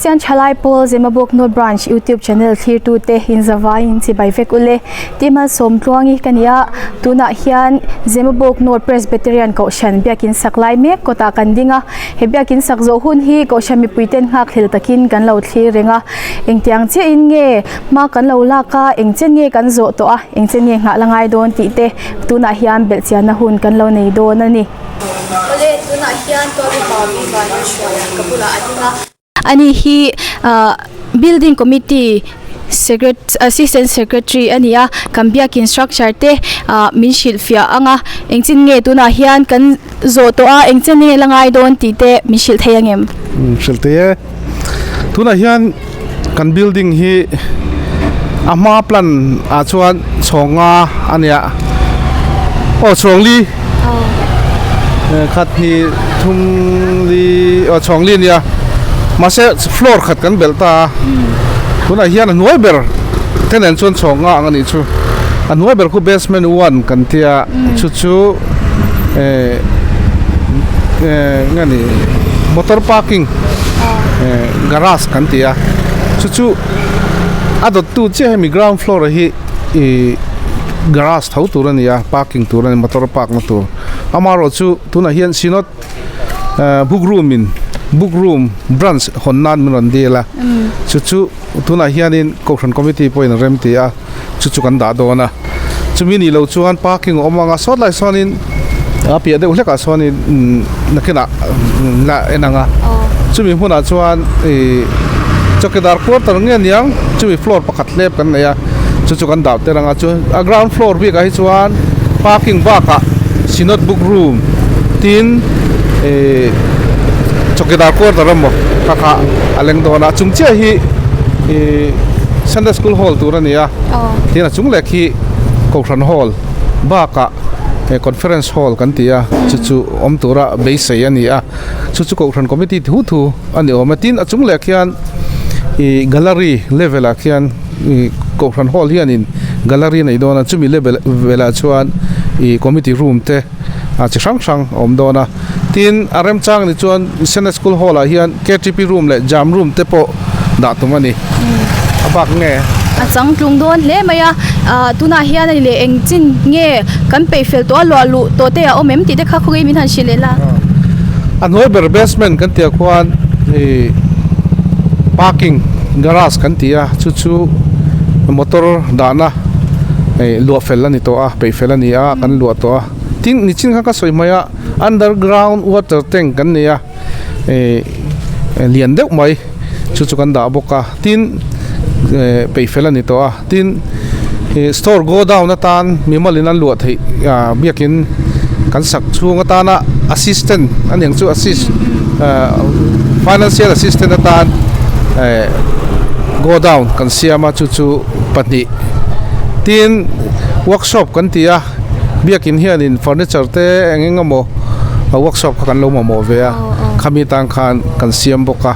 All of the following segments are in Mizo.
Kristian Thalai Pawl Zemabawk North Branch YouTube channel thlirtute inzavaiin chibai vek ule. Timal Sawmtluangi ka ni a, tunah hian Zemabawk North Presbyterian Kohhran biakin sak lai mek kawtah kan ding a. He biakin sak zawh hun hi Kohhran mipuiten nghakhlel takin kan lo thlir reng a. Engtiang chiahin nge hma kan lo lak a, engchen nge kan zawh tawh a, engchen nge nghah la ngai dawn tih te tunah hian belhchianna hun kan lo nei dawn a ni. Awle, tunah hian Tualupa Pi Vanlalhruaia ka bulah a ding a. Ani hi Building Committee Assistant Secretary a ni a, kan biakin structure te min hrilhfiah ang a, engchin nge tunah hian kan zawh tawh a, engchen nge la ngai dawn tih te min hrilh thei ang em? Hrilh thei e. Tunah hian kan building hi a hma plan ah chuan chhawng nga a nia aw chhawng li khat hnih thum li aw chhawng li a nia mahse floor khat kan belh ta a tunah hian a hnuai ber te nen chuan chhawng nga ang a nih chu a hnuai ber khu basement one kan tia chu chu eh eh nge ni motor parking garage kan ti a chu chu a dawttu chiah hemi ground floor ah hi ihh garage tho tur a ni a parking tur a ni motor park na tur amaherawh chu tunah hian synod ehh book room in book room branch hawn nan min rawn dil a chu chu tunah hianin kohhran committee pawhin a rem ti a chu chu kan dah dawn a chumi nih loh chuan parking a awm ang a sawt lai sawnin a piah deuh hlekah sawnin nakinah la en ang a chumi hmunah chuan ih chawkidar quarter nge aniang chumi floor pakhat hlep kan nei a chu chu kan dah tel ang a chu a ground floor bikah hi chuan parking bakah synod book room tin ih chawkidar quarter emaw kha kha a leng dawn a chung chiah hi ih Sunday school hall tur a ni a tin a chung leh khi Kohhran hall bakah conference hall kan ti a chu chu awm tura beisei a ni a chu chu Kohhran committee thu thu a ni awm a tin a chung leh khian ih gallery level ah khian ih Kohhran hall hianin gallery a nei dawn a chumi level velah chuan ih committee room te a chi hrang hrang a awm dawn a tin a remchang ni chuan Sunday school hall ah hian K_T_P room leh jam room te pawh dah tum a ni a bak nge. A changtlung dawn hle mai a, ah tunah hian a ni leh eng chin nge kan peih fel tawh a luah luh tawh te a awm em tih te kha khawngaih min han hrilh leh la. A hnuai ber basement kan tih ah khuan ih parking garage kan ti a chu chu motor dahna ih luah fel a ni tawh a peih fel a ni a kan luah tawh a tin nichin khan ka sawi hmai a underground water tank kan nei a. eh lian deuh mai chu chu kan dah bawk a tin eh peih fel a ni tawh a tin ih store go down atan mimal in an luah theih ah biakin kan sak chhung atana assistant a niang chu assist ah financial assistant atan eh go down kan siam a chu chu pahnih tin workshop kan ti a. Biakin hianin furniture te eng eng emaw workshop kha kan lo mamawh ve a khami tan khan kan siam bawk a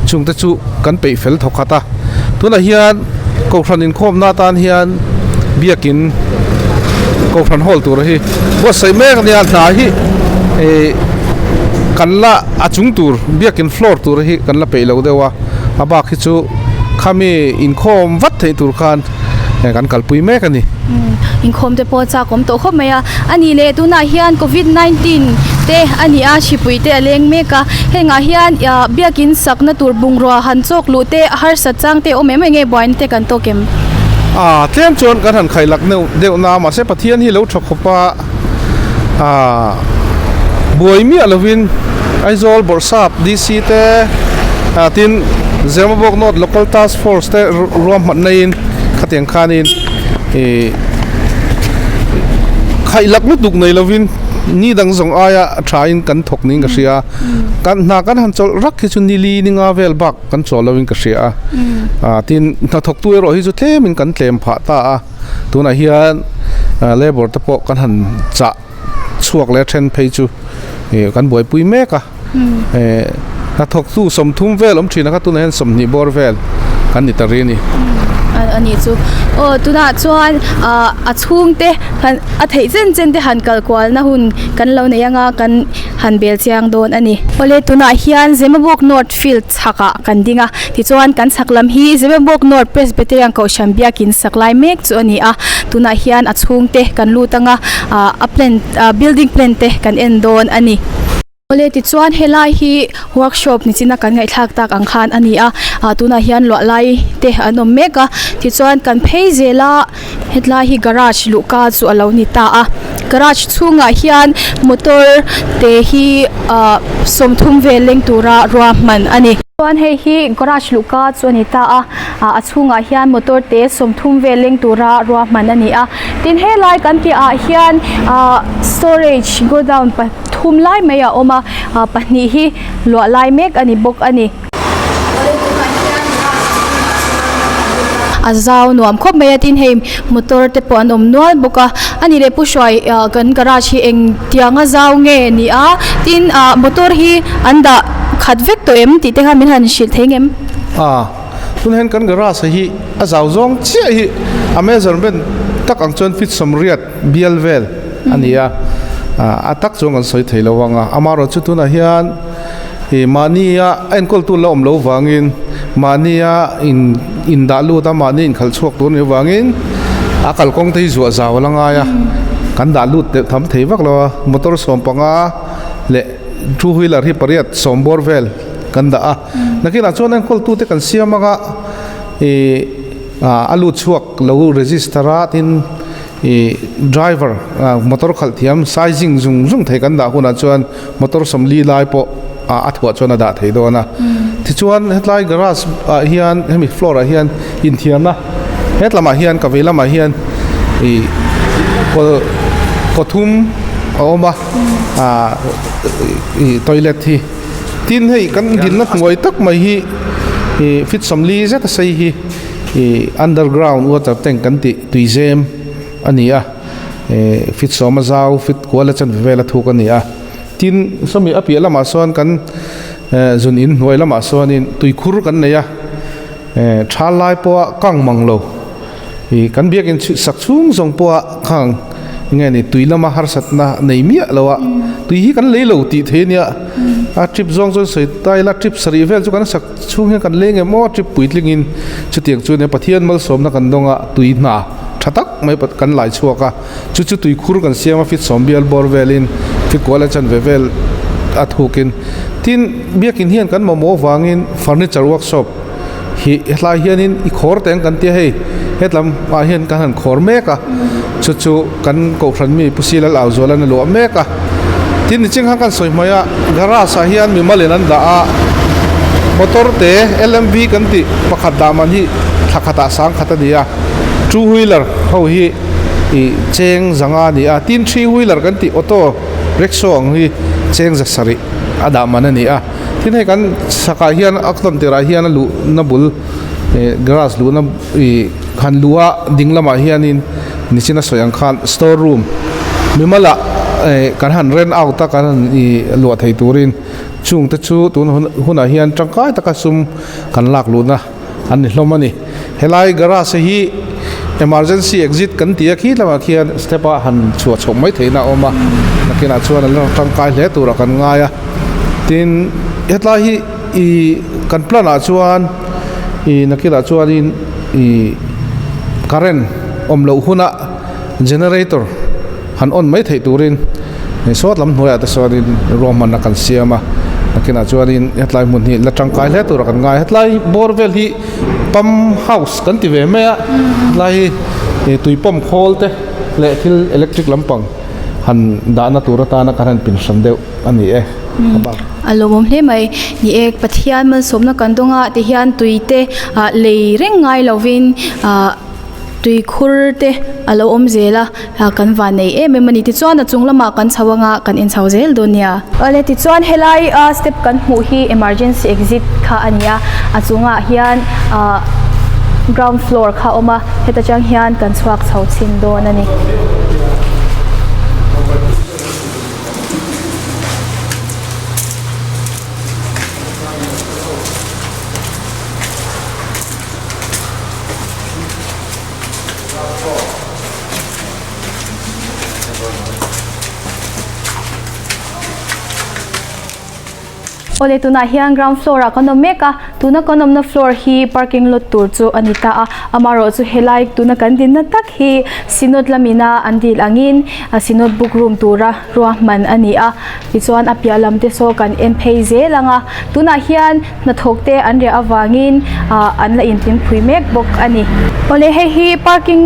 chungte chu kan peih fel thaw khat a tunah hian kohhran inkhawmna atan hian biakin kohhran hall tur hi buatsaih mek a nia hna hi ih kan la a chung tur biakin floor tur hi kan la peih lo deuh a a bak hi chu khami inkhawm vat theih tur khan. heng kan kalpui mek a ni. Inkhawm te pawh a chak awm tawh khawp mai a, a nih leh tunah hian covid 19 te a ni a, hripui te a leng mek a, hengah hian biakin sakna tur bungrua han chawk luh te a harsat chang te a awm em enge buaina te kan tawk em? A tlem chuan kan han khaih lak neuh deuh na mahse Pathian hi lo tha khawp a, a buai miah lovin Aizawl Bawrhsap DC te ah tin Zemabawk North Local Task Force te ruahman neiin khatiang khanin ih khaih lak lutuk nei lovin ni dang zawng aia tha in kan thawk niin ka hria kan hna kan han chawlh rak hi chu nili ni nga vel bak kan chawl lovin ka hria a ah tin hnathawktu erawh hi chu tlemin kan tlem phah ta a. Tunah hian labour te pawh kan han chah chhuak leh a then phei chu ih kan buaipui mek a eh hnathawktu 30 vel awm thin a kha tunah hian 20 bawr vel kan ni ta ri a ni. A nih chu aw tunah chuan ah a chhungte han a theih chen chen te han kal kual na hun kan lo nei anga kan han bel chiang dawn a ni. Awle tunah hian Zemabawk North field chhakah kan ding a tichuan kan chhak lam hi Zemabawk North Presbyterian Kohhran biakin sak lai mek chu a ni a tunah hian a chhungte kan lut anga ah a plan ah building plan te kan en dawn a ni. Awle tichuan helai hi workshop ni china kan ngaihthlak tak ang khan a ni a ah tunah hian luah lai te an awm mek a tichuan kan phei zel a hetlai hi garage luhka chu a lo ni ta a garage chhungah hian motor te hi ah sawmthum vel leng tura ruahman a ni. Chuan hei hi garage luhka chu a ni ta a ah a chhungah hian motor te sawmthum vel leng tura ruahman a ni a tin helai kan piahah hian ah storage godown Thum lai mai a awm a, ah pahnih hi luah lai mek a ni bawk a ni. A zau nuam khawp mai a tin hei motor te pawh an awm nual bawk a, a ni leh pu hruai ah kan garage hi eng tianga zau nge ni a tin ah motor hi an dah khat vek tawh em tih te kha min han hrilh thei ngem? A tunah hian kan garage hi a zau zawng chiah hi a measurement tak ang chuan feet sawmriat bial vel a ni a, a tak chuan kan sawi thei lo ang a, amaherawhchu tunah hian ih mahnia enkawltu la awm loh vangin mahnia in indah lut a mahni inkhalh chhuak tur a nih avangin a kalkawng te hi zuah zau a la ngai a, kan dah lut deuh tham thei vak lo a, motor sawm panga leh two wheeler hi pariat sawm bawr vel kan dah a, nakinah chuan enkawltu te kan siam ang a ih a lut chhuak lo register a tin. Ih driver motor khalh thiam sizing zung zung thei kan dah hunah chuan motor sawmli lai pawh ah a thuah chuan a dah thei dawn a tichuan hetlai garage ah hian hemi floor ah hian inthiamna hetlamah hian ka vei lamah hian ih kaw kaw thum a awm a ah ih toilet hi tin hei kan dinna hnuai tak mai hi ih feet sawmli zet a sei hi ih underground water tank kan tih. Tuizem a ni a, eh fit sawma zau fit kual a chanve vel a thuk a ni a. Tin, sawmi a piah lamah sawn kan eh zun in hnuai lamah sawnin tuikhur kan nei a, eh thal lai pawha kang mang lo ih kan biakin sak chhung zawng pawha khang nge ni tui lama harsatna nei miah lo a, tui hi kan lei lo tih thei a nia. A trip zawng chuan sawi ta ila trip sarih vel chu kan sak. Chhung hian kan leng em aw trip puitlingin chutiang chu nia Pathian malsawmna kan dawng a tui hna tha tak mai kan lai chhuak a chu chu tui khur kan siam a fit sawm bial bawr velin fit kual a chanve vel a thukin tin biakin hian kan mamawh avangin furniture workshop hi hetlai hianin i khawr teng kan tia hei hetlam ah hian kan han khawr mek a chu chu kan kohhran mi Pu Silal Auzualan a luah mek a. Tin ni ching khan kan sawi hmai a, garage ah hian mimal in an dah a, motor te LMV kan tih pakhat dah man hi thla khatah sang khat a ni a, two wheeler ho hi ih cheng zanga a ni a, tin three wheeler kan tih auto rickshaw ang hi cheng za sarih a dah man a ni a, tin hei kan chhakah hian a tawn tirah hian a luhna bul ih garage luhna ih han luh a ding lamah hianin. Nichina sawi ang khan store room mimal ah eh kan han rent out a kan han ih luah thei turin chung te chu tun hun hunah hian tangkai taka sum kan lak luhna an ni hlawm a ni. Helai garage hi emergency exit kan ti a khi lamah khian step a han chhuah chhoh mai theihna a awm a nakinah chuan an la tangkai hle turah kan ngai a tin hetlai hi ih kan plan ah chuan ih nakinah chuanin ih current awm loh huna generator han on mai theih turin sawt lam hnuaiah te chuanin ruahmanna kan siam a nakinah chuanin hetlai hmun hi la tangkai hle tura kan ngai hetlai bawr vel hi pump house kan ti ve mai a hetlai hi tui pump khawl te leh thil electric lampang han dahna tur atana kan han pin hran deuh a ni e a bak. A lawmawm hle mai ni e Pathian malsawmna kan dawnga tihian tui te ah lei reng ngai lovin ah. Tui khur te a lo awm zel a ah kan van nei em em a ni tichuan a chung lamah kan chho anga kan en chho zel dawn nia. Awle tichuan helai a step kan hmuh hi emergency exit kha a ni a a chungah hian ah ground floor kha a awm a heta tang hian kan chhuak chho chhin dawn a ni. Awle tunah hian ground floor ah kan awm mek a, tuna kan awmna floor hi parking lot tur chu a ni ta a, amaherawhchu helai tuna kan dinna tak hi Synod lamina an dil angin Synod book room tura ruahman a ni a, tichuan a piah lam te saw kan en phei zel ang a, tunah hian hnathawk te an riah avangin ah an la inpingphui mek bawk a ni. Awle hei hi parking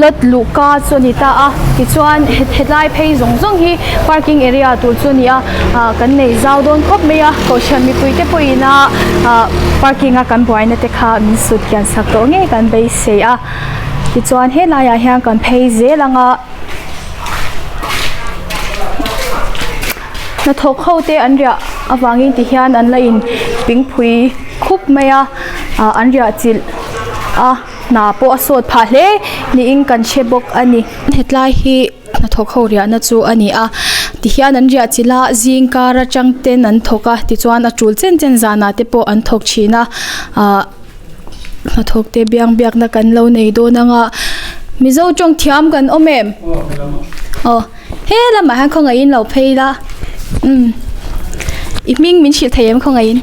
lot luhka chu a ni ta a, tichuan hetlai phei zawng zawng hi parking area tur chu a ni a, ah kan nei zau dawn khawp mai a, kohhran mipui te pawhin a ah parking a kan buaina te kha min sut kian sak tawh ngei kan beisei a, tichuan helaiah hian kan phei zel ang a. Hnathawk ho te an riah avangin ti hian an la in pingphui khup mai a ah an riah chilh a hna pawh a sawt phah hle niin kan hre bawk a ni. Hetlai hi hnathawk ho riahna chu a ni a tihian an riah chilh a zing kar atang ten an thawk a tichuan a tul chen chen zanah te pawh an thawk thin a ah hnathawk te biang biakna kan lo nei dawn ang a mizo tawng thiam kan awm em aw he lamah hian khawngaihin lo phei ila umm i hming min hrilh thei em khawngaihin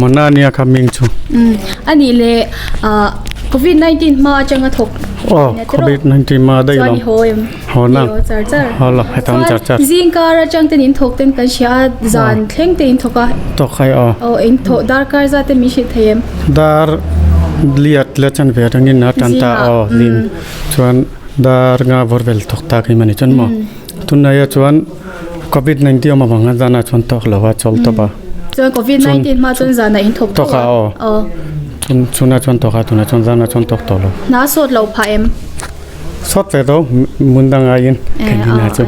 Mawna ania kha hming chu umm anih leh ah covid 19 hma atanga thawk aw covid 19 hma daih chuan i haw em haw na haw char char haw la hetam char char zing kar atang ten in thawk ten kan hria a zan thleng te in thawk a tawk khai aw aw in thawh darkar zat te min hrilh thei em dar liat la chan ve atangin a tan ta aw zing chuan dar nga vawr vel thawk ta khi mani chuan maw tunlai ah chuan covid 19 awm avang hian zan ah chuan tawk lo a chawl tawp a chuan covid 19 hma chuan zan ah in thawk tawk a aw aw chun chhunah chuan tawk a tunah chuan zan ah chuan tawk tawh lo hna sawt lo phah em. Sawt ve tho hmun dang aiin kan in a chu.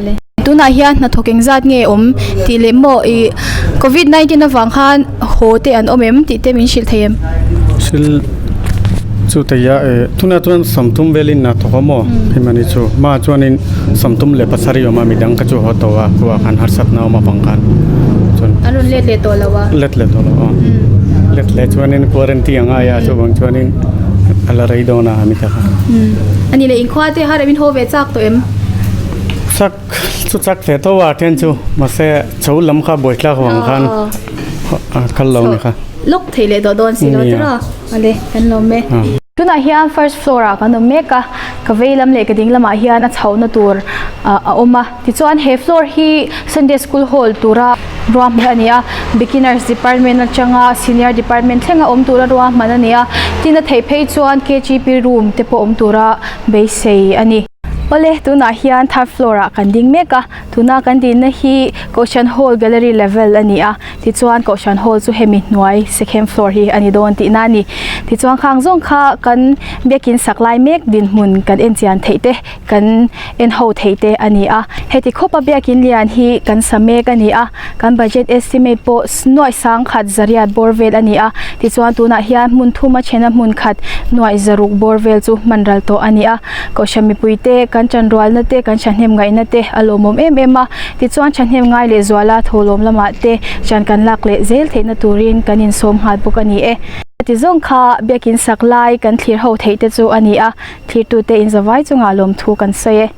Tunah hian hnathawk engzat nge awm tih leh maw ih covid 19 avang khan haw te an awm em tih te min hrilh thei em? Thil chu thei a eh tunah chuan sawmthum velin hnathawk a maw hei mahni chu hmaah chuanin sawmthum leh pasarih awm a midang kha chu haw tawh a khua khan harsatna awm avang khan chuan An rawn let leh tawh lo a. Let leh tawh lo aw let leh chuanin quarantine a ngai a chuvang chuanin a la rei dawn a mi ta kha. Ani leh inkhua te har em in haw ve chak tawh em? Chak chu chak ve tho a then chu mahse chho lam kha buai tlak vang khan a kal lo ni kha. Lawk thei leh tawh dawn si lo tira ale kan lawm e. Tunah hian first floor ah kan awm mek a, ka vei lam leh ka ding lamah hian a chhohna tur a awm a. Tichuan he floor hi Sunday school hall tura ruahman a ni a, beginners department atanga senior department thlenga awm tura ruahman a ni a, tin a theih phei chuan KGP room te pawh awm tura beisei a ni. Awle tunah hian third floor ah kan ding mek a, tuna kan dinna hi Kohhran hall gallery level a ni a, tichuan Kohhran hall chu hemi hnuai second floor hi a ni dawn tihna a ni. Tichuan khang zawng kha kan biakin sak lai mek dinhmun kan en chian theih te kan en ho theih te a ni a. Heti khawpa biakin lian hi kan sa mek a ni a, kan budget estimate pawh nuaih sang khat zariat bawr vel a ni a, tichuan tunah hian hmun thuma thena hmun khat nuaih zaruk bawr vel chu hman ral tawh a ni a. Kohhran mipui te kan chanrualna te kan thahnem ngaihna te a lawmawm em em a, tichuan thahnem ngai leh zuala thawhlawm lamah te ṭan kan lak leh zel theihna turin kan insawm nghal bawk a ni e. Heti zawng kha biakin sak lai kan thlir ho theih te chu a ni a, Thirtute inzavai chungah lawmthu kan sawi e.